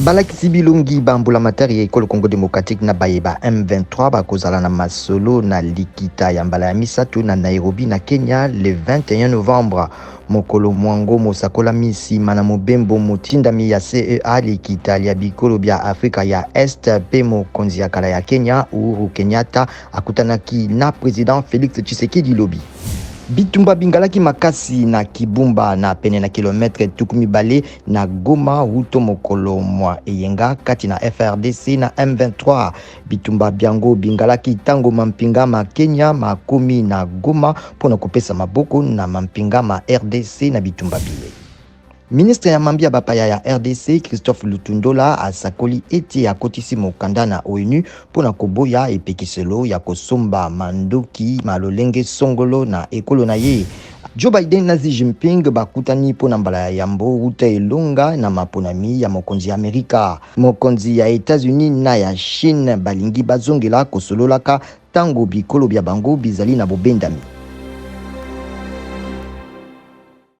Balakisi bilongi ba mbulamatari ya Ekolo Congo democratique na baye ba M23 bakozala na masolo na likita ya mbala ya misato na Nairobi na Kenya le 21 novembre. Mokolo mwango mosakolami nsima na mobembo motindami ya CEA, likita lya bikolo bya Afrika ya Est, mpe mokonzi ya kala ya Kenya Uhuru Kenyatta akutanaki na president Felix Tshisekedi lobi. Bitumba bingalaki makasi na Kibumba na pene na kilometre 20 na Goma wuto mokolo mwa eyenga kati na FARDC na M23. Bitumba byango bingalaki tango mampinga ma Kenya makomi na Goma mpo na kopesa maboko na mampinga ma RDC na bitumba biye. Ministre ya mambi ya bapaya ya RDC Christophe Lutundola asakoli ete akotisi mokanda na ONU mpo na koboya epekiselo ya kosomba mandoki ma lolenge songolo na ekolo na ye. Joe Biden na Xi Jinping bakutani mpo na mbala ya yambo wuta elonga na maponami ya mokonzi ya Amerika. Mokonzi ya Etats-Unis na ya Chine balingi bazongela kosololaka tango bikolo bya bango bizali na bobendami.